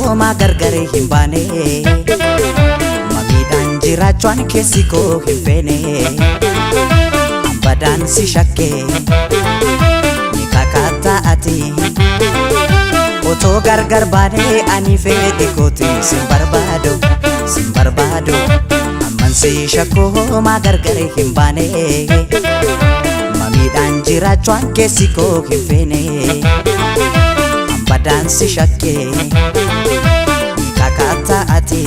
shakkoo maa gargar hin baane. Mamiidhaan jiraachuun keessi koo hin feene. Ambadaan si shakkee ni kakaataa ati. Otoo gargar baanee ani fedhi kooti sin barbaadu, sin barbaadu. Amman si shakkoo maa gargar hin baane. Mamiidhaan jiraachuun keessi koo hin feene. Ambadaan si shakkee ni kakaataa ati.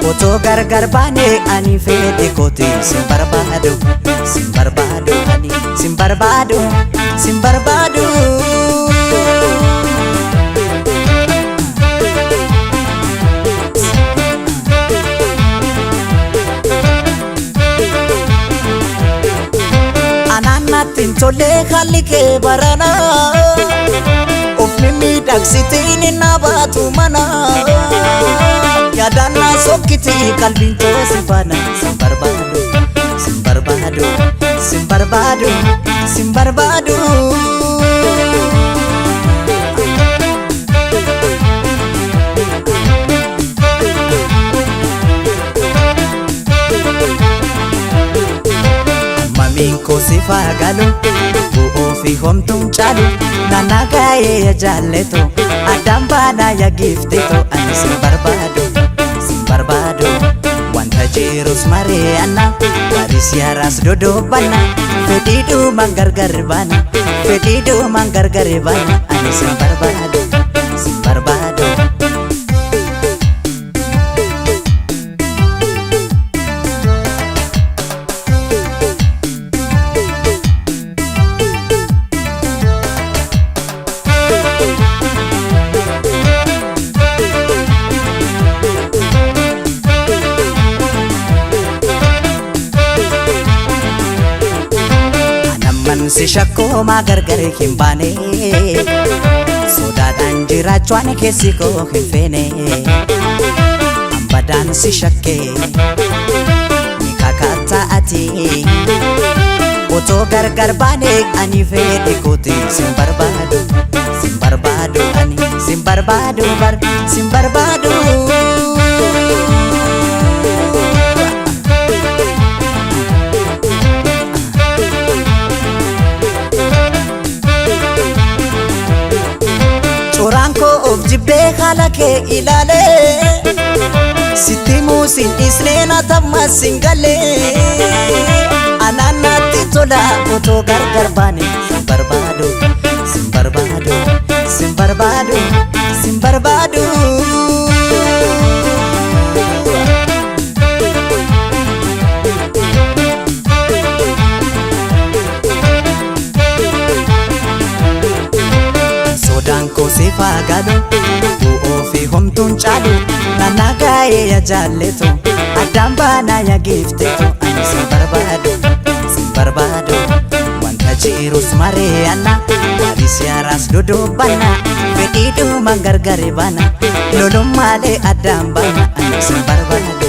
Otoo gargar baanee ani fedhi kooti sin barbaadu, sin barbaadu ani sin barbaadu, sin barbaadu. Anaan natti hin tolle haalli kee barana. Of mimmiidhagsitiin na baatu mana. Yaadaan na sokkiti qalbiin too si faana. Sin barbaadu, sin barbaadu, sin barbaadu, sin barbaadu. Mamiin koo si faagalu bu'uu fi homtuun caalu naannaa gaa'ee ya jaalletu addaan baanaa ya giiftetu ani sin barbaadu, sin barbaadu. Wanta jirus mari'anna baris yaaraas dodoobanna fedhiidhumaan gargar baana, fedhiidhumaan gargar baana ani sin barbaadu, sin barbaadu. Anamman si shakkoo maa gargar hin baane. Sodaadhaan jiraachuun keessi koo hin feene. Ambadaan si shakkee ni kakaataa ati. Otoo gargar baane ani fedhi kooti sin barbaadu, sin barbaadu ani sin barbaadu bar sin barbaadu. Coraan koo of jibbee haala kee ilaalee sitti muusin dhiisnee na tammas sin galee. Anaan natti tola otoo gargar baane sin barbaadu, sin barbaadu, sin barbaadu, sin barbaadu. Sodaan koo si faagalu bu'uu fi homtuun caalu naannaa gaa'ee ya jaalletu addaan baanaa ya giiftetu ani sin barbaadu, sin barbaadu. Wanta jirus mari'anna baris yaaraas dodoobanna fedhiidhumaan gargar baana lolummaalee addaan baana ani sin barbaadu,